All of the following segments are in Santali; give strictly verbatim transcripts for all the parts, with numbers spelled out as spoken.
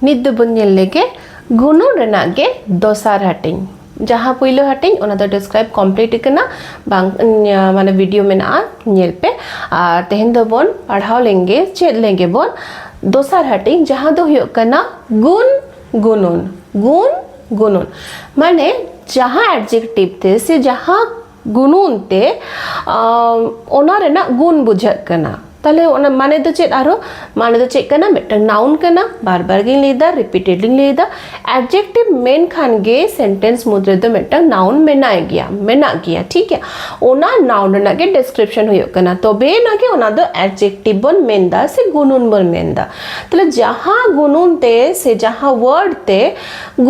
ᱱᱤᱛ ᱫᱚᱵᱚᱱ ᱧᱮᱞ ᱞᱮᱜᱮ ᱜᱩᱱᱩᱱ ᱨᱮᱱᱟᱜ ᱜᱮ ᱫᱚᱥᱟᱨ ᱦᱟᱹᱴᱤᱧ᱾ ᱡᱟᱦᱟᱸ ᱯᱩᱭᱞᱩ ᱦᱟᱹᱴᱤᱧ, ᱚᱱᱟ ᱫᱚ describe complete ᱠᱟᱱᱟ, ᱵᱟᱝ, ᱢᱟᱱᱮ video ᱢᱮᱱᱟᱜᱼᱟ, ᱧᱮᱞ ᱯᱮ᱾ ᱟᱨ ᱛᱮᱦᱮᱧ ᱫᱚᱵᱚᱱ ᱯᱟᱲᱦᱟᱣ ᱞᱮᱱᱜᱮ, ᱪᱮᱫ ᱞᱮᱱᱜᱮ ᱵᱚᱱ ᱫᱚᱥᱟᱨ ᱦᱟᱹᱴᱤᱧ, ᱡᱟᱦᱟᱸ ᱫᱚ ᱦᱩᱭᱩᱜ ᱠᱟᱱᱟ ᱜᱩᱱ ᱜᱩᱱᱩᱱ᱾ ᱜᱩᱱ ᱜᱩᱱᱩᱱ ᱢᱟᱱᱮ ᱡᱟᱦᱟᱸ adjective ᱛᱮ ᱥᱮ ᱡᱟᱦᱟᱸ ᱜᱩᱱᱩᱱ ᱛᱮ, ᱟᱢ, ᱚᱱᱟ ᱨᱮᱱᱟᱜ ᱜᱩᱱ ᱵᱩᱡᱷᱟᱹᱜ ᱠᱟᱱᱟ᱾ ᱛᱟᱦᱞᱮ ᱚᱱᱟ ᱢᱟᱱᱮ ᱫᱚ ᱪᱮᱫ? ᱟᱨᱦᱚᱸ ᱢᱟᱱᱮ ᱫᱚ ᱪᱮᱫ ᱠᱟᱱᱟ? ᱢᱤᱫᱴᱟᱝ noun ᱠᱟᱱᱟ, ᱵᱟᱨ ᱵᱟᱨ ᱜᱤᱧ ᱞᱟᱹᱭᱫᱟ, repeatedly ᱞᱤᱧ ᱞᱟᱹᱭᱫᱟ᱾ Adjective ᱢᱮᱱᱠᱷᱟᱱ ᱜᱮ sentence ᱢᱩᱫᱽ ᱨᱮᱫᱚ ᱢᱤᱫᱴᱟᱝ noun ᱢᱮᱱᱟᱜ ᱜᱮᱭᱟ, ᱢᱮᱱᱟᱜ ᱜᱮᱭᱟ, ᱴᱷᱤᱠ ᱜᱮᱭᱟ᱾ ᱚᱱᱟ noun ᱨᱮᱱᱟᱜ ᱜᱮ description ᱦᱩᱭᱩᱜ ᱠᱟᱱᱟ, ᱛᱚᱵᱮ ᱮᱱᱟ ᱜᱮ ᱚᱱᱟ ᱫᱚ adjective ᱵᱚᱱ ᱢᱮᱱᱫᱟ ᱥᱮ ᱜᱩᱱᱩᱱ ᱵᱚᱱ ᱢᱮᱱᱫᱟ᱾ ᱛᱟᱦᱞᱮ ᱡᱟᱦᱟᱸ ᱜᱩᱱᱩᱱ ᱛᱮ ᱥᱮ ᱡᱟᱦᱟᱸ word ᱛᱮ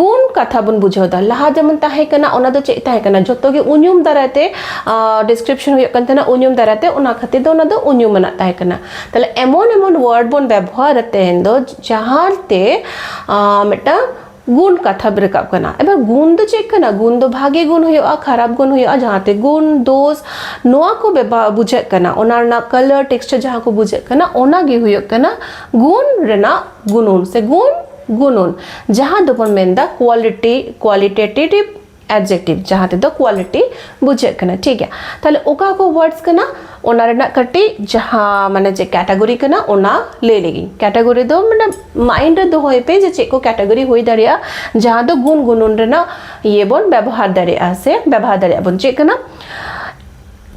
ᱜᱩᱱ ᱠᱟᱛᱷᱟ ᱵᱚᱱ ᱵᱩᱡᱷᱟᱹᱣ ᱫᱟ, ᱞᱟᱦᱟ ᱡᱮᱢᱚᱱ ᱛᱟᱦᱮᱸ ᱠᱟᱱᱟ, ᱚᱱᱟ ᱫᱚ ᱪᱮᱫ ᱛᱟᱦᱮᱸ ᱠᱟᱱᱟ? ᱡᱷᱚᱛᱚ ᱜᱮ ᱩᱧᱩᱢ ᱫᱟᱨᱟᱭ ᱛᱮ, ᱟᱸ, description ᱦᱩᱭᱩᱜ ᱠᱟᱱ ᱛᱟᱦᱮᱱᱟ ᱩᱧᱩᱢ ᱫᱟᱨᱟᱭ ᱛᱮ, ᱚᱱᱟ ᱠᱷᱟᱹᱛᱤᱨ ᱫᱚ ᱚᱱᱟ ᱫᱚ ᱩᱧᱩᱢ ᱟᱱᱟᱜ ᱛᱟᱦᱮᱸ ᱠᱟᱱᱟ᱾ ᱛᱟᱦᱞᱮ ᱮᱢᱚᱱ ᱮᱢᱚᱱ word ᱵᱚᱱ ᱵᱮᱵᱚᱦᱟᱨᱟ ᱛᱮᱦᱮᱧ ᱫᱚ, ᱡᱟᱦᱟᱸ ᱛᱮ, ᱟᱸ, ᱢᱤᱫᱴᱟᱝ ᱜᱩᱱ ᱠᱟᱛᱷᱟ ᱨᱟᱠᱟᱵ ᱠᱟᱱᱟ᱾ ᱮᱵᱟᱨ ᱜᱩᱱ ᱫᱚ ᱪᱮᱫ ᱠᱟᱱᱟ? ᱜᱩᱱ ᱫᱚ ᱵᱷᱟᱜᱮ ᱜᱩᱱ ᱦᱩᱭᱩᱜᱼᱟ, ᱠᱷᱟᱨᱟᱯ ᱜᱩᱱ ᱦᱩᱭᱩᱜᱼᱟ, ᱡᱟᱦᱟᱸ ᱛᱮ ᱜᱩᱱ, ᱫᱳᱥ, ᱱᱚᱣᱟ ᱠᱚ ᱵᱮᱵᱟ-, ᱵᱩᱡᱷᱟᱹᱜ ᱠᱟᱱᱟ᱾ ᱚᱱᱟ ᱨᱮᱱᱟᱜ colour, texture ᱡᱟᱦᱟᱸ ᱠᱚ ᱵᱩᱡᱷᱟᱹᱜ ᱠᱟᱱᱟ, ᱚᱱᱟ ᱜᱮ ᱦᱩᱭᱩᱜ ᱠᱟᱱᱟ ᱜᱩᱱ ᱨᱮᱱᱟᱜ ᱜᱩᱱᱩᱱ ᱥᱮ ᱜᱩᱱ ᱜᱩᱱᱩᱱ, ᱡᱟᱦᱟᱸ ᱫᱚᱵᱚᱱ ᱢᱮᱱᱫᱟ quality, qualitative adjective, ᱡᱟᱦᱟᱸ ᱛᱮᱫᱚ quality ᱵᱩᱡᱷᱟᱹᱜ ᱠᱟᱱᱟ, ᱴᱷᱤᱠ ᱜᱮᱭᱟ᱾ ᱛᱟᱦᱞᱮ ᱚᱠᱟ ᱠᱚ words ᱠᱟᱱᱟ, ᱚᱱᱟ ᱨᱮᱱᱟᱜ ᱠᱟᱹᱴᱤᱡ ᱡᱟᱦᱟᱸ ᱢᱟᱱᱮ ᱪᱮᱫ category ᱠᱟᱱᱟ, ᱚᱱᱟ ᱞᱟᱹᱭ ᱞᱮᱜᱤᱧ᱾ Category ᱫᱚ ᱢᱟᱱᱮ mind ᱨᱮ ᱫᱚᱦᱚᱭ ᱯᱮ ᱡᱮ ᱪᱮᱫ ᱠᱚ category ᱦᱩᱭ ᱫᱟᱲᱮᱭᱟᱜᱼᱟ, ᱡᱟᱦᱟᱸ ᱫᱚ ᱜᱩᱱ ᱜᱩᱱᱩᱱ ᱨᱮᱱᱟᱜ ᱤᱭᱟᱹ ᱵᱚᱱ ᱵᱮᱵᱚᱦᱟᱨ ᱫᱟᱲᱮᱭᱟᱜᱼᱟ ᱥᱮ ᱵᱮᱵᱚᱦᱟᱨ ᱫᱟᱲᱮᱭᱟᱜᱼᱟ ᱵᱚᱱ᱾ ᱪᱮᱫ ᱠᱟᱱᱟ?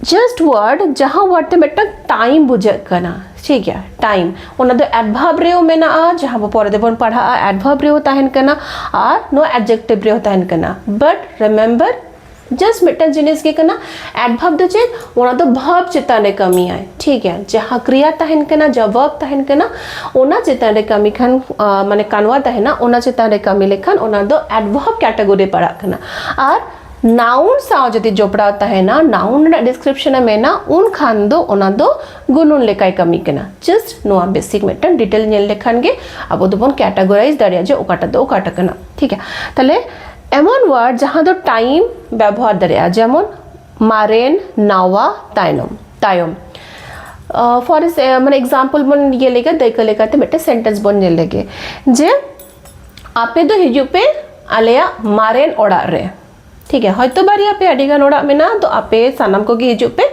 Just word, ᱡᱟᱦᱟᱸ word ᱛᱮ ᱢᱤᱫᱴᱟᱝ time ᱵᱩᱡᱷᱟᱹᱜ ᱠᱟᱱᱟ, ᱴᱷᱤᱠ ᱜᱮᱭᱟ, time᱾ ᱚᱱᱟ ᱫᱚ adverb ᱨᱮᱦᱚᱸ ᱢᱮᱱᱟᱜᱼᱟ, ᱡᱟᱦᱟᱸ ᱵᱚ ᱯᱚᱨᱮ ᱛᱮᱵᱚᱱ ᱯᱟᱲᱦᱟᱜᱼᱟ, adverb ᱨᱮᱦᱚᱸ ᱛᱟᱦᱮᱱ ᱠᱟᱱᱟ ᱟᱨ ᱱᱚᱣᱟ adjective ᱨᱮᱦᱚᱸ ᱛᱟᱦᱮᱱ ᱠᱟᱱᱟ᱾ But remember, just ᱢᱤᱫᱴᱟᱝ ᱡᱤᱱᱤᱥ ᱜᱮ ᱠᱟᱱᱟ, adverb ᱫᱚ ᱪᱮᱫ? ᱚᱱᱟ ᱫᱚ verb ᱪᱮᱛᱟᱱ ᱨᱮ ᱠᱟᱹᱢᱤᱭᱟᱭ, ᱴᱷᱤᱠ ᱜᱮᱭᱟ᱾ ᱡᱟᱦᱟᱸ ᱠᱨᱤᱭᱟ ᱛᱟᱦᱮᱱ ᱠᱟᱱᱟ, ᱡᱟᱦᱟᱸ verb ᱛᱟᱦᱮᱱ ᱠᱟᱱᱟ, ᱚᱱᱟ ᱪᱮᱛᱟᱱ ᱨᱮ ᱠᱟᱹᱢᱤ ᱠᱷᱟᱱ, ᱟᱸ, ᱢᱟᱱᱮ ᱠᱟᱱᱣᱟ ᱛᱟᱦᱮᱱᱟ, ᱚᱱᱟ ᱪᱮᱛᱟᱱ ᱨᱮ ᱠᱟᱹᱢᱤ ᱞᱮᱠᱷᱟᱱ ᱚᱱᱟ ᱫᱚ adverb category ᱨᱮ ᱯᱟᱲᱟᱜ ᱠᱟᱱᱟ᱾ ᱟᱨ noun ᱥᱟᱶ ᱡᱩᱫᱤ ᱡᱚᱯᱲᱟᱣ ᱛᱟᱦᱮᱱᱟ, noun ᱨᱮᱱᱟᱜ description ᱮ ᱢᱮᱱᱟ, ᱩᱱᱠᱷᱟᱱ ᱫᱚ ᱚᱱᱟ ᱫᱚ ᱜᱩᱱᱩᱱ ᱞᱮᱠᱟᱭ ᱠᱟᱹᱢᱤ ᱠᱟᱱᱟ᱾ Just ᱱᱚᱣᱟ basic ᱢᱤᱫᱴᱟᱝ detail ᱧᱮᱞ ᱞᱮᱠᱷᱟᱱ ᱜᱮ ᱟᱵᱚ ᱫᱚᱵᱚᱱ categorize ᱫᱟᱲᱮᱭᱟᱜᱼᱟ ᱡᱮ ᱚᱠᱟᱴᱟᱜ ᱫᱚ ᱚᱠᱟᱴᱟᱜ ᱠᱟᱱᱟ, ᱴᱷᱤᱠ ᱜᱮᱭᱟ᱾ ᱛᱟᱦᱞᱮ ᱮᱢᱚᱱ word ᱡᱟᱦᱟᱸ ᱫᱚ time ᱵᱮᱵᱚᱦᱟᱨ ᱫᱟᱲᱮᱭᱟᱜᱼᱟ, ᱡᱮᱢᱚᱱ ᱢᱟᱨᱮᱱ, ᱱᱟᱣᱟ, ᱛᱟᱭᱱᱚᱢ, ᱛᱟᱭᱚᱢ᱾ ᱟᱸ, for a, ᱢᱟᱱᱮ example ᱵᱚᱱ ᱤᱭᱟᱹ ᱞᱮᱜᱮ, ᱫᱟᱹᱭᱠᱟᱹ ᱞᱮᱠᱟᱛᱮ ᱢᱤᱫᱴᱮᱱ sentence ᱵᱚᱱ ᱧᱮᱞ ᱞᱮᱜᱮ ᱡᱮ, ᱟᱯᱮ ᱫᱚ ᱦᱤᱡᱩᱜ ᱯᱮ ᱟᱞᱮᱭᱟᱜ ᱢᱟᱨᱮᱱ ᱚᱲᱟᱜ ᱨᱮ᱾ ᱴᱷᱤᱠ ᱜᱮᱭᱟ, ᱦᱚᱭᱛᱳ ᱵᱟᱨᱭᱟ ᱯᱮ ᱟᱹᱰᱤ ᱜᱟᱱ ᱚᱲᱟᱜ ᱢᱮᱱᱟᱜᱼᱟ, ᱛᱚ ᱟᱯᱮ ᱥᱟᱱᱟᱢ ᱠᱚᱜᱮ ᱦᱤᱡᱩᱜ ᱯᱮ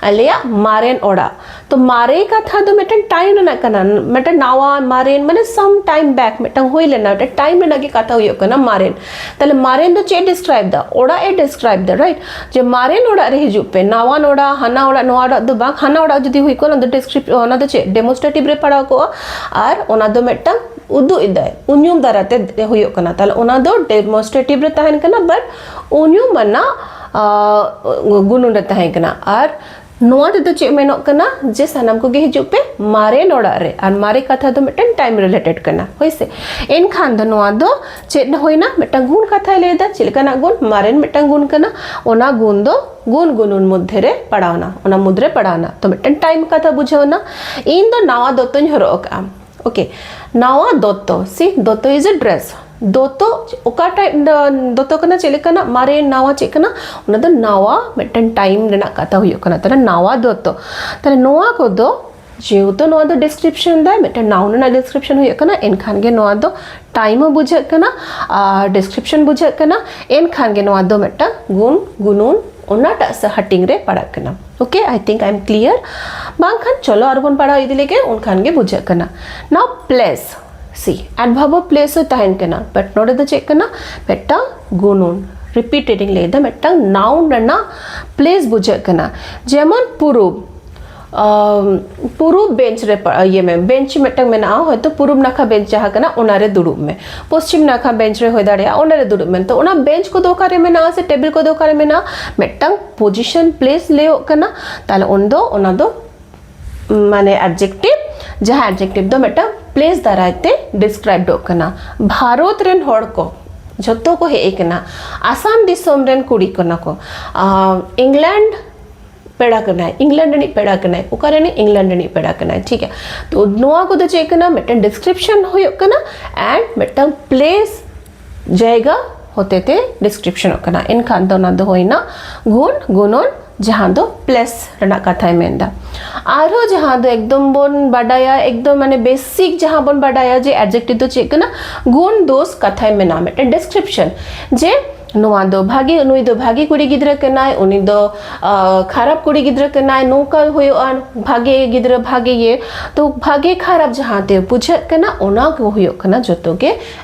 ᱟᱞᱮᱭᱟᱜ ᱢᱟᱨᱮᱱ ᱚᱲᱟᱜ᱾ ᱛᱚ ᱢᱟᱨᱮ ᱠᱟᱛᱷᱟ ᱫᱚ ᱢᱤᱫᱴᱮᱱ ᱴᱟᱭᱤᱢ ᱨᱮᱱᱟᱜ ᱠᱟᱱᱟ, ᱢᱤᱫᱴᱮᱱ ᱱᱟᱣᱟ ᱢᱟᱨᱮᱱ ᱢᱟᱱᱮ some time back ᱢᱤᱫᱴᱟᱝ ᱦᱩᱭ ᱞᱮᱱᱟ, ᱢᱤᱫᱴᱮᱱ ᱴᱟᱭᱤᱢ ᱨᱮᱱᱟᱜ ᱜᱮ ᱠᱟᱛᱷᱟ ᱦᱩᱭᱩᱜ ᱠᱟᱱᱟ ᱢᱟᱨᱮᱱ᱾ ᱛᱟᱦᱞᱮ ᱢᱟᱨᱮᱱ ᱫᱚ ᱪᱮᱫ ᱰᱤᱥᱠᱨᱟᱭᱤᱵ ᱫᱟ? ᱚᱲᱟᱜ ᱮ ᱰᱤᱥᱠᱨᱟᱭᱤᱵ ᱫᱟ, ᱨᱟᱭᱤᱴ? ᱡᱮ ᱢᱟᱨᱮᱱ ᱚᱲᱟᱜ ᱨᱮ ᱦᱤᱡᱩᱜ ᱯᱮ, ᱱᱟᱣᱟᱱ ᱚᱲᱟᱜ, ᱦᱟᱱᱟ ᱚᱲᱟᱜ, ᱱᱚᱣᱟ ᱚᱲᱟᱜ ᱫᱚ ᱵᱟᱝ, ᱦᱟᱱᱟ ᱚᱲᱟᱜ ᱡᱩᱫᱤ ᱦᱩᱭ ᱠᱚᱜᱼᱟ, ᱚᱱᱟ ᱫᱚ ᱰᱤᱥᱠᱨᱤᱯ ᱚᱱᱟ ᱫᱚ ᱪᱮᱫ, ᱰᱮᱢᱳᱱᱥᱴᱨᱮᱴᱤᱵᱷ ᱨᱮ ᱯᱟᱲᱟᱣ ᱠᱚᱜᱼᱟ᱾ ᱟᱨ ᱚᱱᱟ ᱫᱚ ᱢᱤᱫᱴᱟᱝ ᱩᱫᱩᱜ ᱮᱫᱟᱭ, ᱩᱧᱩᱢ ᱫᱟᱨᱟᱭ ᱛᱮ ᱦᱩᱭᱩᱜ ᱠᱟᱱᱟ᱾ ᱛᱟᱦᱞᱮ ᱚᱱᱟ ᱫᱚ ᱰᱮᱢᱳᱱᱥᱴᱨᱮᱴᱤᱵᱷ ᱨᱮ ᱛᱟᱦᱮᱱ ᱠᱟᱱᱟ, ᱵᱟᱴ ᱩᱧᱩᱢ ᱟᱱᱟᱜ ᱟᱸ, ᱜᱩᱱᱩᱱ ᱨᱮ ᱛᱟᱦᱮᱸ ᱠᱟᱱᱟ᱾ ᱟᱨ ᱱᱚᱣᱟ ᱛᱮᱫᱚ ᱪᱮᱫ ᱢᱮᱱᱚᱜ ᱠᱟᱱᱟ? ᱡᱮ ᱥᱟᱱᱟᱢ ᱠᱚᱜᱮ ᱦᱤᱡᱩᱜ ᱯᱮ ᱢᱟᱨᱮᱱ ᱚᱲᱟᱜ ᱨᱮ᱾ ᱟᱨ ᱢᱟᱨᱮ ᱠᱟᱛᱷᱟ ᱫᱚ ᱢᱤᱫᱴᱮᱱ ᱴᱟᱭᱤᱢ ᱨᱤᱞᱮᱴᱮᱰ ᱠᱟᱱᱟ, ᱦᱳᱭ ᱥᱮ? ᱮᱱᱠᱷᱟᱱ ᱫᱚ ᱱᱚᱣᱟ ᱫᱚ ᱪᱮᱫ ᱦᱩᱭᱱᱟ? ᱢᱤᱫᱴᱟᱝ ᱜᱩᱱ ᱠᱟᱛᱷᱟᱭ ᱞᱟᱹᱭᱫᱟ᱾ ᱪᱮᱫ ᱞᱮᱠᱟᱱᱟᱜ ᱜᱩᱱ? ᱢᱟᱨᱮᱱ ᱢᱤᱫᱴᱟᱝ ᱜᱩᱱ ᱠᱟᱱᱟ, ᱚᱱᱟ ᱜᱩᱱ ᱫᱚ ᱜᱩᱱ ᱜᱩᱱᱩᱱ ᱢᱚᱫᱽᱫᱷᱮ ᱨᱮ ᱯᱟᱲᱟᱣᱱᱟ, ᱚᱱᱟ ᱢᱩᱫᱽ ᱨᱮ ᱯᱟᱲᱟᱣᱱᱟ᱾ ᱛᱚ ᱢᱤᱫᱴᱮᱱ ᱴᱟᱭᱤᱢ ᱠᱟᱛᱷᱟ ᱵᱩᱡᱷᱟᱹᱣᱱᱟ᱾ ᱤᱧ ᱫᱚ ᱱᱟᱣᱟ ᱫᱚᱛᱚᱧ ᱦᱚᱨᱚᱜ ᱟᱠᱟᱫᱼᱟ᱾ ᱳᱠᱮ, ᱱᱟᱣᱟ ᱫᱚᱛᱚ, see, ᱫᱚᱛᱚ is a dress᱾ ᱫᱚᱛᱚ ᱚᱠᱟᱴᱟᱜ ᱫᱚᱛᱚ ᱠᱟᱱᱟ, ᱪᱮᱫ ᱞᱮᱠᱟᱱᱟᱜ, ᱢᱟᱨᱮ, ᱱᱟᱣᱟ, ᱪᱮᱫ ᱠᱟᱱᱟ? ᱚᱱᱟ ᱫᱚ ᱱᱟᱣᱟ ᱢᱤᱫᱴᱮᱱ ᱴᱟᱭᱤᱢ ᱨᱮᱱᱟᱜ ᱠᱟᱛᱷᱟ ᱦᱩᱭᱩᱜ ᱠᱟᱱᱟ᱾ ᱛᱟᱦᱞᱮ ᱱᱟᱣᱟ ᱫᱚᱛᱚ, ᱛᱟᱦᱞᱮ ᱱᱚᱣᱟ ᱠᱚᱫᱚ ᱡᱮᱦᱮᱛᱩ ᱱᱚᱣᱟ ᱫᱚ ᱰᱤᱥᱠᱨᱤᱯᱥᱚᱱ ᱫᱟᱭ, ᱢᱤᱫᱴᱮᱱ ᱱᱟᱣᱩᱱ ᱨᱮᱱᱟᱜ ᱰᱤᱥᱠᱨᱤᱯᱥᱚᱱ ᱦᱩᱭᱩᱜ ᱠᱟᱱᱟ, ᱮᱱᱠᱷᱟᱱ ᱜᱮ ᱱᱚᱣᱟ ᱫᱚ ᱴᱟᱭᱤᱢ ᱦᱚᱸ ᱵᱩᱡᱷᱟᱹᱜ ᱠᱟᱱᱟ ᱟᱨ ᱰᱤᱥᱠᱨᱤᱯᱥᱚᱱ ᱵᱩᱡᱷᱟᱹᱜ ᱠᱟᱱᱟ᱾ ᱮᱱᱠᱷᱟᱱ ᱜᱮ ᱱᱚᱣᱟ ᱫᱚ ᱢᱤᱫᱴᱟᱝ ᱜᱩᱱ ᱜᱩᱱᱩᱱ ᱚᱱᱟᱴᱟᱜ ᱥᱮ ᱦᱟᱹᱴᱤᱧ ᱨᱮ ᱯᱟᱲᱟᱜ ᱠᱟᱱᱟ᱾ Okay, I think I am clear᱾ ᱵᱟᱝᱠᱷᱟᱱ ᱪᱚᱞᱚ ᱟᱨᱵᱚᱱ ᱯᱟᱲᱦᱟᱣ ᱤᱫᱤ ᱞᱮᱜᱮ, ᱩᱱᱠᱷᱟᱱ ᱜᱮ ᱵᱩᱡᱷᱟᱹᱜ ᱠᱟᱱᱟ᱾ Now place, see, adverb of place ᱦᱚᱸ ᱛᱟᱦᱮᱱ ᱠᱟᱱᱟ, ᱵᱟᱴ ᱱᱚᱰᱮ ᱫᱚ ᱪᱮᱫ ᱠᱟᱱᱟ? ᱢᱤᱫᱴᱟᱝ ᱜᱩᱱᱩᱱ, ᱨᱤᱯᱤᱴᱮᱰ ᱤᱧ ᱞᱟᱹᱭᱫᱟ, ᱢᱤᱫᱴᱟᱝ ᱱᱟᱣᱩᱱ ᱨᱮᱱᱟᱜ ᱯᱞᱮᱥ ᱵᱩᱡᱷᱟᱹᱜ ᱠᱟᱱᱟ᱾ ᱡᱮᱢᱚᱱ ᱯᱩᱨᱩᱵ, ᱟᱢ, ᱯᱩᱨᱩᱵ ᱵᱮᱧᱪ ᱨᱮ ᱯᱟ-, ᱤᱭᱟᱹ ᱢᱮ, ᱵᱮᱧᱪ ᱢᱤᱫᱴᱟᱝ ᱢᱮᱱᱟᱜᱼᱟ, ᱦᱚᱭᱛᱳ ᱯᱩᱨᱩᱵ ᱱᱟᱠᱷᱟ ᱵᱮᱧᱪ ᱡᱟᱦᱟᱸ ᱠᱟᱱᱟ, ᱚᱱᱟ ᱨᱮ ᱫᱩᱲᱩᱵ ᱢᱮ᱾ ᱯᱚᱥᱪᱤᱢ ᱱᱟᱠᱷᱟ ᱵᱮᱧᱪ ᱨᱮ ᱦᱩᱭ ᱫᱟᱲᱮᱭᱟᱜᱼᱟ, ᱚᱱᱟ ᱨᱮ ᱫᱩᱲᱩᱵ ᱢᱮ᱾ ᱛᱚ ᱚᱱᱟ ᱵᱮᱧᱪ ᱠᱚᱫᱚ ᱚᱠᱟᱨᱮ ᱢᱮᱱᱟᱜᱼᱟ ᱥᱮ ᱴᱮᱵᱤᱞ ᱠᱚᱫᱚ ᱚᱠᱟᱨᱮ ᱢᱮᱱᱟᱜᱼᱟ? ᱢᱤᱫᱴᱟᱝ ᱯᱚᱡᱤᱥᱚᱱ, ᱯᱞᱮᱥ ᱞᱟᱹᱭᱚᱜ ᱠᱟᱱᱟ᱾ ᱛᱟᱦᱞᱮ ᱩᱱᱫᱚ ᱚᱱᱟ ᱫᱚ, ᱢᱟᱱᱮ, ᱮᱰᱡᱮᱠᱴᱤᱵᱷ, ᱡᱟᱦᱟᱸ ᱮᱰᱡᱮᱠᱴᱤᱵᱷ ᱫᱚ ᱢᱤᱫᱴᱟᱝ ᱯᱞᱮᱥ ᱫᱟᱨᱟᱭ ᱛᱮ ᱰᱤᱥᱠᱨᱟᱭᱤᱵᱚᱜ ᱠᱟᱱᱟ᱾ ᱵᱷᱟᱨᱚᱛ ᱨᱮᱱ ᱦᱚᱲ ᱠᱚ ᱡᱷᱚᱛᱚ ᱠᱚ ᱦᱮᱡ ᱟᱠᱟᱱᱟ᱾ ᱟᱥᱟᱢ ᱫᱤᱥᱚᱢ ᱨᱮᱱ ᱠᱩᱲᱤ ᱠᱟᱱᱟ ᱠᱚ᱾ ᱟᱨ ᱤᱝᱞᱮᱱᱰ ᱯᱮᱲᱟ ᱠᱟᱱᱟᱭ, ᱤᱝᱞᱮᱱᱰ ᱨᱤᱱᱤᱡ ᱯᱮᱲᱟ ᱠᱟᱱᱟᱭ᱾ ᱚᱠᱟ ᱨᱤᱱᱤᱡ? ᱤᱝᱞᱮᱱᱰ ᱨᱤᱱᱤᱡ ᱯᱮᱲᱟ ᱠᱟᱱᱟᱭ, ᱴᱷᱤᱠ ᱜᱮᱭᱟ᱾ ᱛᱚ ᱱᱚᱣᱟ ᱠᱚᱫᱚ ᱪᱮᱫ ᱠᱟᱱᱟ? ᱢᱤᱫᱴᱟᱝ ᱰᱤᱥᱠᱨᱤᱯᱥᱚᱱ ᱦᱩᱭᱩᱜ ᱠᱟᱱᱟ, ᱮᱱᱰ ᱢᱤᱫᱴᱟᱝ ᱯᱞᱮᱥ, ᱡᱟᱭᱜᱟ ᱦᱚᱛᱮ ᱛᱮ ᱰᱤᱥᱠᱨᱤᱯᱥᱚᱱᱚᱜ ᱠᱟᱱᱟ᱾ ᱮᱱᱠᱷᱟᱱ ᱫᱚ ᱚᱱᱟ ᱫᱚ ᱦᱩᱭᱱᱟ ᱜᱩᱱ ᱜᱩᱱᱚᱱ ᱡᱟᱦᱟᱸ ᱫᱚ ᱯᱞᱮᱥ ᱨᱮᱱᱟᱜ ᱠᱟᱛᱷᱟᱭ ᱢᱮᱱᱫᱟ᱾ ᱟᱨᱦᱚᱸ ᱡᱟᱦᱟᱸ ᱫᱚ ᱮᱠᱫᱚᱢ ᱵᱚᱱ ᱵᱟᱰᱟᱭᱟ, ᱮᱠᱫᱚᱢ ᱢᱟᱱᱮ ᱵᱮᱥᱤᱠ ᱡᱟᱦᱟᱸ ᱵᱚᱱ ᱵᱟᱰᱟᱭᱟ ᱡᱮ ᱮᱰᱡᱮᱠᱴᱤᱵᱷ ᱫᱚ ᱪᱮᱫ ᱠᱟᱱᱟ, ᱜᱩᱱ ᱫᱳᱥ ᱠᱟᱛᱷᱟᱭ ᱢᱮᱱᱟ, ᱢᱤᱫᱴᱮᱱ ᱰᱤᱥᱠᱨᱤᱯᱥᱚᱱ, ᱡᱮ ᱱᱚᱣᱟ ᱫᱚ ᱵᱷᱟᱜᱮ, ᱱᱩᱭ ᱫᱚ ᱵᱷᱟᱜᱮ ᱠᱩᱲᱤ ᱜᱤᱫᱽᱨᱟᱹ ᱠᱟᱱᱟᱭ, ᱩᱱᱤ ᱫᱚ ᱟᱦ, ᱠᱷᱟᱨᱟᱯ ᱠᱩᱲᱤ ᱜᱤᱫᱽᱨᱟᱹ ᱠᱟᱱᱟᱭ, ᱱᱚᱝᱠᱟ ᱦᱩᱭᱩᱜᱼᱟ, ᱵᱷᱟᱜᱮ ᱜᱤᱫᱽᱨᱟᱹ ᱵᱷᱟᱜᱮ ᱜᱮ᱾ ᱛᱚ ᱵᱷᱟᱜᱮ ᱠᱷᱟᱨᱟᱯ ᱡᱟᱦᱟᱸ ᱛᱮ ᱵᱩᱡᱷᱟᱹᱜ ᱠᱟᱱᱟ, ᱚᱱᱟ ᱠᱚ ᱦᱩᱭᱩᱜ ᱠᱟᱱᱟ ᱡᱚᱛᱚ ᱜᱮ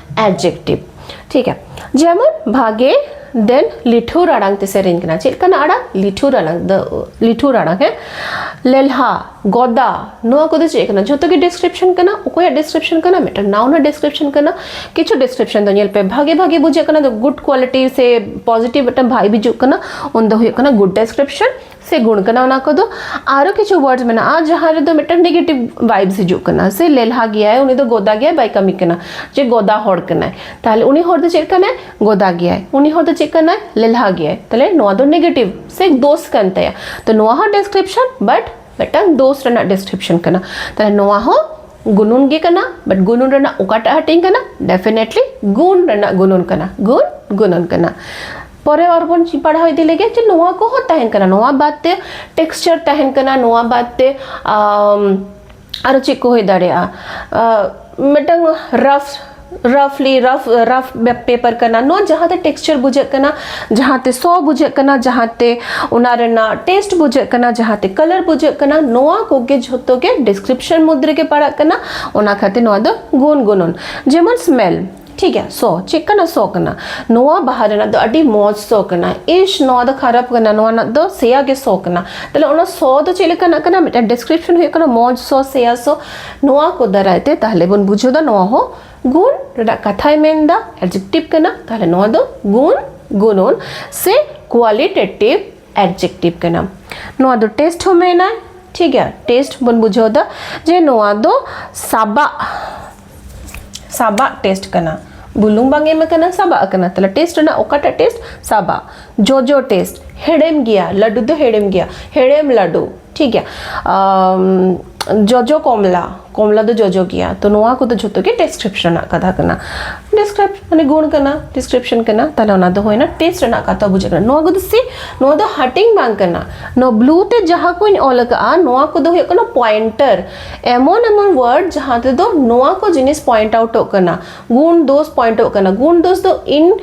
ᱮᱰᱡᱮᱠᱴᱤᱵᱷ᱾ ᱴᱷᱤᱠ ᱜᱮᱭᱟ, ᱡᱮᱢᱚᱱ ᱵᱷᱟᱜᱮ ᱫᱮᱱ ᱞᱤᱴᱷᱩᱨ ᱟᱲᱟᱝ ᱛᱮ ᱥᱮᱨᱮᱧ ᱠᱟᱱᱟ᱾ ᱪᱮᱫ ᱠᱟᱱᱟ ᱟᱲᱟᱝ? ᱞᱤᱴᱷᱩᱨ ᱟᱲᱟᱝ, ᱫᱚ ᱞᱤᱴᱷᱩᱨ ᱟᱲᱟᱝ᱾ ᱦᱮᱸ, ᱞᱮᱞᱦᱟ, ᱜᱚᱫᱟ, ᱱᱚᱣᱟ ᱠᱚᱫᱚ ᱪᱮᱫ ᱠᱟᱱᱟ? ᱡᱷᱚᱛᱚ ᱜᱮ ᱰᱤᱥᱠᱨᱤᱯᱥᱚᱱ ᱠᱟᱱᱟ᱾ ᱚᱠᱚᱭᱟᱜ ᱰᱤᱥᱠᱨᱤᱯᱥᱚᱱ ᱠᱟᱱᱟ? ᱢᱤᱫᱴᱟᱝ ᱱᱟᱣᱩᱱ ᱨᱮᱱᱟᱜ ᱰᱤᱥᱠᱨᱤᱯᱥᱚᱱ ᱠᱟᱱᱟ᱾ ᱠᱤᱪᱷᱩ ᱰᱤᱥᱠᱨᱤᱯᱥᱚᱱ ᱫᱚ ᱧᱮᱞ ᱯᱮ, ᱵᱷᱟᱜᱮ ᱵᱷᱟᱜᱮ ᱵᱩᱡᱷᱟᱹᱜ ᱠᱟᱱᱟ, ᱫᱚ ᱜᱩᱰ ᱠᱳᱣᱟᱞᱤᱴᱤ ᱥᱮ ᱯᱚᱡᱤᱴᱤᱵᱷ ᱢᱤᱫᱴᱟᱝ ᱵᱷᱟᱭᱤᱵ ᱦᱤᱡᱩᱜ ᱠᱟᱱᱟ, ᱩᱱ ᱫᱚ ᱦᱩᱭᱩᱜ ᱠᱟᱱᱟ ᱜᱩᱰ ᱰᱤᱥᱠᱨᱤᱯᱥᱚᱱ ᱥᱮ ᱜᱩᱱ ᱠᱟᱱᱟ᱾ ᱚᱱᱟ ᱠᱚᱫᱚ ᱟᱨᱚ ᱠᱤᱪᱷᱩ ᱣᱟᱨᱰ ᱢᱮᱱᱟᱜᱼᱟ ᱡᱟᱦᱟᱸ ᱨᱮᱫᱚ ᱢᱤᱫᱴᱟᱝ ᱱᱮᱜᱮᱴᱤᱵᱷ ᱵᱷᱟᱭᱤᱵᱥ ᱦᱤᱡᱩᱜ ᱠᱟᱱᱟ, ᱥᱮ ᱞᱮᱞᱦᱟ ᱜᱮᱭᱟᱭ, ᱩᱱᱤ ᱫᱚ ᱜᱚᱫᱟ ᱜᱮᱭᱟᱭ, ᱵᱟᱭ ᱠᱟᱹᱢᱤ ᱠᱟᱱᱟ, ᱡᱮ ᱜᱚᱫᱟ ᱦᱚᱲ ᱠᱟᱱᱟᱭ᱾ ᱛᱟᱦᱞᱮ ᱩᱱᱤ ᱦᱚᱲ ᱫᱚ ᱪᱮᱫ ᱠᱟᱱᱟᱭ? ᱜᱚᱫᱟ ᱜᱮᱭᱟᱭ᱾ ᱩᱱᱤ ᱦᱚᱲ ᱫᱚ ᱪᱮᱫ ᱠᱟᱱᱟᱭ? ᱞᱮᱞᱦᱟ ᱜᱮᱭᱟᱭ᱾ ᱛᱟᱦᱞᱮ ᱱᱚᱣᱟ ᱫᱚ ᱱᱮᱜᱮᱴᱤᱵᱷ ᱥᱮ ᱫᱳᱥ ᱠᱟᱱ ᱛᱟᱭᱟ᱾ ᱛᱚ ᱱᱚᱣᱟ ᱦᱚᱸ ᱰᱤᱥᱠᱨᱤᱯᱥᱚᱱ, ᱵᱟᱴ ᱢᱤᱫᱴᱟᱝ ᱫᱳᱥ ᱨᱮᱱᱟᱜ ᱰᱤᱥᱠᱨᱤᱯᱥᱚᱱ ᱠᱟᱱᱟ᱾ ᱛᱟᱦᱞᱮ ᱱᱚᱣᱟ ᱦᱚᱸ ᱜᱩᱱᱩᱱ ᱜᱮ ᱠᱟᱱᱟ, ᱵᱟᱴ ᱜᱩᱱᱩᱱ ᱨᱮᱱᱟᱜ ᱚᱠᱟᱴᱟᱜ ᱦᱟᱹᱴᱤᱧ ᱠᱟᱱᱟ? ᱰᱮᱯᱷᱤᱱᱮᱴᱞᱤ ᱜᱩᱱ ᱨᱮᱱᱟᱜ ᱜᱩᱱᱩᱱ ᱠᱟᱱᱟ, ᱜᱩᱱ ᱜᱩᱱᱩᱱ ᱠᱟᱱᱟ᱾ ᱯᱚᱨᱮ ᱟᱨ ᱵᱚᱱ ᱪᱤ-, ᱯᱟᱲᱦᱟᱣ ᱤᱫᱤ ᱞᱮᱜᱮ ᱡᱮ ᱱᱚᱣᱟ ᱠᱚᱦᱚᱸ ᱛᱟᱦᱮᱱ ᱠᱟᱱᱟ, ᱱᱚᱣᱟ ᱵᱟᱫ ᱛᱮ ᱴᱮᱠᱥᱪᱟᱨ ᱛᱟᱦᱮᱱ ᱠᱟᱱᱟ, ᱱᱚᱣᱟ ᱵᱟᱫ ᱛᱮ, ᱟᱢ, ᱟᱨᱚ ᱪᱮᱫ ᱠᱚ ᱦᱩᱭ ᱫᱟᱲᱮᱭᱟᱜᱼᱟ? ᱟ, ᱢᱤᱫᱴᱟᱝ ᱨᱟᱯᱷ, ᱨᱟᱯᱷᱞᱤ, ᱨᱟᱯᱷ, ᱨᱟᱯᱷ ᱯᱮᱯᱟᱨ ᱠᱟᱱᱟ, ᱱᱚᱣᱟ ᱡᱟᱦᱟᱸᱛᱮ ᱴᱮᱠᱥᱪᱟᱨ ᱵᱩᱡᱷᱟᱹᱜ ᱠᱟᱱᱟ, ᱡᱟᱦᱟᱸᱛᱮ ᱥᱚ ᱵᱩᱡᱷᱟᱹᱜ ᱠᱟᱱᱟ, ᱡᱟᱦᱟᱸᱛᱮ ᱚᱱᱟ ᱨᱮᱱᱟᱜ ᱴᱮᱥᱴ ᱵᱩᱡᱷᱟᱹᱜ ᱠᱟᱱᱟ, ᱡᱟᱦᱟᱸᱛᱮ ᱠᱟᱞᱟᱨ ᱵᱩᱡᱷᱟᱹᱜ ᱠᱟᱱᱟ, ᱱᱚᱣᱟ ᱠᱚᱜᱮ ᱡᱷᱚᱛᱚ ᱜᱮ ᱰᱤᱥᱠᱨᱤᱯᱥᱚᱱ ᱢᱩᱫᱽ ᱨᱮᱜᱮ ᱯᱟᱲᱟᱜ ᱠᱟᱱᱟ᱾ ᱚᱱᱟ ᱠᱷᱟᱹᱛᱤᱨ ᱱᱚᱣᱟ ᱫᱚ ᱜᱩᱱ ᱜᱩᱱᱩᱱ᱾ ᱡᱮᱢᱚᱱ ᱥᱢᱮᱞ, ᱴᱷᱤᱠ ᱜᱮᱭᱟ, ᱥᱚ, ᱪᱮᱫ ᱠᱟᱱᱟ? ᱥᱚ ᱠᱟᱱᱟ᱾ ᱱᱚᱣᱟ ᱵᱟᱦᱟ ᱨᱮᱱᱟᱜ ᱫᱚ ᱟᱹᱰᱤ ᱢᱚᱡᱽ ᱥᱚ ᱠᱟᱱᱟ, ᱤᱥ, ᱱᱚᱣᱟ ᱫᱚ ᱠᱷᱟᱨᱟᱯ ᱠᱟᱱᱟ, ᱱᱚᱣᱟ ᱨᱮᱱᱟᱜ ᱫᱚ ᱥᱮᱭᱟ ᱜᱮ ᱥᱚ ᱠᱟᱱᱟ᱾ ᱛᱟᱦᱞᱮ ᱚᱱᱟ ᱥᱚ ᱫᱚ ᱪᱮᱫ ᱞᱮᱠᱟᱱᱟᱜ ᱠᱟᱱᱟ? ᱢᱤᱫᱴᱟᱝ ᱰᱤᱥᱠᱨᱤᱯᱥᱚᱱ ᱦᱩᱭᱩᱜ ᱠᱟᱱᱟ ᱢᱚᱡᱽ ᱥᱚ, ᱥᱮᱭᱟ ᱥᱚ᱾ ᱱᱚᱣᱟ ᱠᱚ ᱫᱟᱨᱟᱭ ᱛᱮ ᱛᱟᱦᱞᱮ ᱵᱚᱱ ᱵᱩᱡᱷᱟᱹᱣ ᱫᱟ ᱱᱚᱣᱟ ᱦᱚᱸ ᱜᱩᱱ ᱨᱮᱱᱟᱜ ᱠᱟᱛᱷᱟᱭ ᱢᱮᱱ ᱫᱟ, ᱮᱰᱡᱮᱠᱴᱤᱵᱷ ᱠᱟᱱᱟ᱾ ᱛᱟᱦᱞᱮ ᱱᱚᱣᱟ ᱫᱚ ᱜᱩᱱ ᱜᱩᱱᱩᱱ ᱥᱮ ᱠᱳᱣᱟᱞᱤᱴᱮᱴᱤᱵᱷ ᱮᱰᱡᱮᱠᱴᱤᱵᱷ ᱠᱟᱱᱟ᱾ ᱱᱚᱣᱟ ᱫᱚ ᱴᱮᱥᱴ ᱦᱚᱸ ᱢᱮᱱᱟᱭ, ᱴᱷᱤᱠ ᱜᱮᱭᱟ, ᱴᱮᱥᱴ ᱵᱚᱱ ᱵᱩᱡᱷᱟᱹᱣ ᱫᱟ ᱡᱮ ᱱᱚᱣᱟ ᱫᱚ ᱥᱟᱵᱟᱜ, ᱥᱟᱵᱟᱜ ᱴᱮᱥᱴ ᱠᱟᱱᱟ᱾ ᱵᱩᱞᱩᱝ ᱵᱟᱝ ᱮᱢ ᱟᱠᱟᱱᱟ, ᱥᱟᱵᱟᱜ ᱟᱠᱟᱱᱟ᱾ ᱛᱟᱦᱞᱮ ᱴᱮᱥᱴ ᱨᱮᱱᱟᱜ ᱚᱠᱟᱴᱟᱜ ᱴᱮᱥᱴ? ᱥᱟᱵᱟᱜ᱾ ᱡᱚᱡᱚ ᱴᱮᱥᱴ, ᱦᱮᱲᱮᱢ ᱜᱮᱭᱟ, ᱞᱟᱹᱰᱩ ᱫᱚ ᱦᱮᱲᱮᱢ ᱜᱮᱭᱟ, ᱦᱮᱲᱮᱢ ᱞᱟᱹᱰᱩ, ᱴᱷᱤᱠ ᱜᱮᱭᱟ᱾ ᱟᱢ, ᱡᱚᱡᱚ ᱠᱚᱢᱞᱟ, ᱠᱚᱢᱞᱟ ᱫᱚ ᱡᱚᱡᱚ ᱜᱮᱭᱟ᱾ ᱛᱚ ᱱᱚᱣᱟ ᱠᱚᱫᱚ ᱡᱷᱚᱛᱚ ᱜᱮ description ᱨᱮᱱᱟᱜ ᱠᱟᱛᱷᱟ ᱠᱟᱱᱟ᱾ Describe ᱢᱟᱱᱮ ᱜᱩᱱ ᱠᱟᱱᱟ, description ᱠᱟᱱᱟ, ᱛᱟᱦᱞᱮ ᱚᱱᱟ ᱫᱚ ᱦᱩᱭᱱᱟ taste ᱨᱮᱱᱟᱜ ᱠᱟᱛᱷᱟ ᱵᱩᱡᱷᱟᱹᱜ ᱠᱟᱱᱟ᱾ ᱱᱚᱣᱟ ᱠᱚᱫᱚ ᱥᱮ ᱱᱚᱣᱟ ᱫᱚ ᱦᱟᱹᱴᱤᱧ ᱵᱟᱝ ᱠᱟᱱᱟ᱾ ᱱᱚᱣᱟ blue ᱛᱮ ᱡᱟᱦᱟᱸ ᱠᱚᱧ ᱚᱞ ᱟᱠᱟᱫᱼᱟ, ᱱᱚᱣᱟ ᱠᱚᱫᱚ ᱦᱩᱭᱩᱜ ᱠᱟᱱᱟ pointer, ᱮᱢᱚᱱ ᱮᱢᱚᱱ word ᱡᱟᱦᱟᱸ ᱛᱮᱫᱚ ᱱᱚᱣᱟ ᱠᱚ ᱡᱤᱱᱤᱥ point outᱚᱜ ᱠᱟᱱᱟ, ᱜᱩᱱ ᱫᱳᱥ pointᱚᱜ ᱠᱟᱱᱟ᱾ ᱜᱩᱱ ᱫᱳᱥ ᱫᱚ in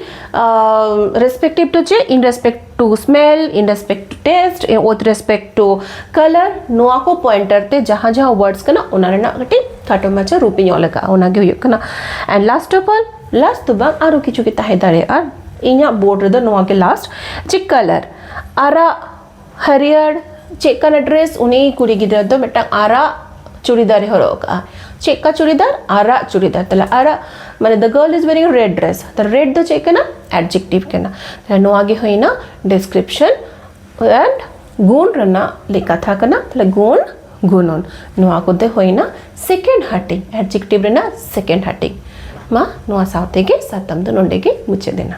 respective to ᱪᱮᱫ, in respect to smell, in respect to taste, with respect to color, ᱱᱚᱣᱟ ᱠᱚ pointer ᱛᱮ ᱡᱟᱦᱟᱸ ᱡᱟᱦᱟᱸ words ᱠᱟᱱᱟ, ᱚᱱᱟ ᱨᱮᱱᱟᱜ ᱠᱟᱹᱴᱤᱡ ᱠᱷᱟᱴᱚ ᱢᱟᱪᱷᱟ ᱨᱩᱯ ᱤᱧ ᱚᱞ ᱟᱠᱟᱫᱼᱟ, ᱚᱱᱟ ᱜᱮ ᱦᱩᱭᱩᱜ ᱠᱟᱱᱟ᱾ And last of all, last ᱫᱚ ᱵᱟᱝ, ᱟᱨᱚ ᱠᱤᱪᱷᱩ ᱜᱮ ᱛᱟᱦᱮᱸ ᱫᱟᱲᱮᱭᱟᱜᱼᱟ᱾ ᱤᱧᱟᱹᱜ board ᱨᱮᱫᱚ ᱱᱚᱣᱟ ᱜᱮ last, ᱡᱮ color, ᱟᱨᱟᱜ, ᱦᱟᱹᱨᱭᱟᱹᱲ, ᱪᱮᱫ ᱠᱟᱱᱟ dress, ᱩᱱᱤ ᱠᱩᱲᱤ ᱜᱤᱫᱽᱨᱟᱹ ᱫᱚ ᱢᱤᱫᱴᱟᱝ ᱟᱨᱟᱜ ᱪᱩᱲᱤᱫᱟᱨᱮ ᱦᱚᱨᱚᱜ ᱟᱠᱟᱫᱼᱟ᱾ ᱪᱮᱫ ᱠᱟ ᱪᱩᱲᱤᱫᱟᱨ? ᱟᱨᱟᱜ ᱪᱩᱲᱤᱫᱟᱨ᱾ ᱛᱟᱦᱞᱮ ᱟᱨᱟᱜ ᱢᱟᱱᱮ the girl is wearing red dress, ᱛᱟᱦᱞᱮ red ᱫᱚ ᱪᱮᱫ ᱠᱟᱱᱟ? Adjective ᱠᱟᱱᱟ᱾ ᱛᱟᱦᱞᱮ ᱱᱚᱣᱟ ᱜᱮ ᱦᱩᱭᱱᱟ description and ᱜᱩᱱ ᱨᱮᱱᱟᱜ ᱞᱟᱹᱭ ᱠᱟᱛᱷᱟ ᱠᱟᱱᱟ᱾ ᱛᱟᱦᱞᱮ ᱜᱩᱱ, ᱜᱩᱱᱚᱱ, ᱱᱚᱣᱟ ᱠᱚᱫᱚ ᱦᱩᱭᱱᱟ second ᱦᱟᱹᱴᱤᱧ, adjective ᱨᱮᱱᱟᱜ second ᱦᱟᱹᱴᱤᱧ᱾ ᱢᱟ ᱱᱚᱣᱟ ᱥᱟᱶ ᱛᱮᱜᱮ ᱥᱟᱛᱟᱢ ᱫᱚ ᱱᱚᱰᱮ ᱜᱮ ᱢᱩᱪᱟᱹᱫ ᱮᱱᱟ᱾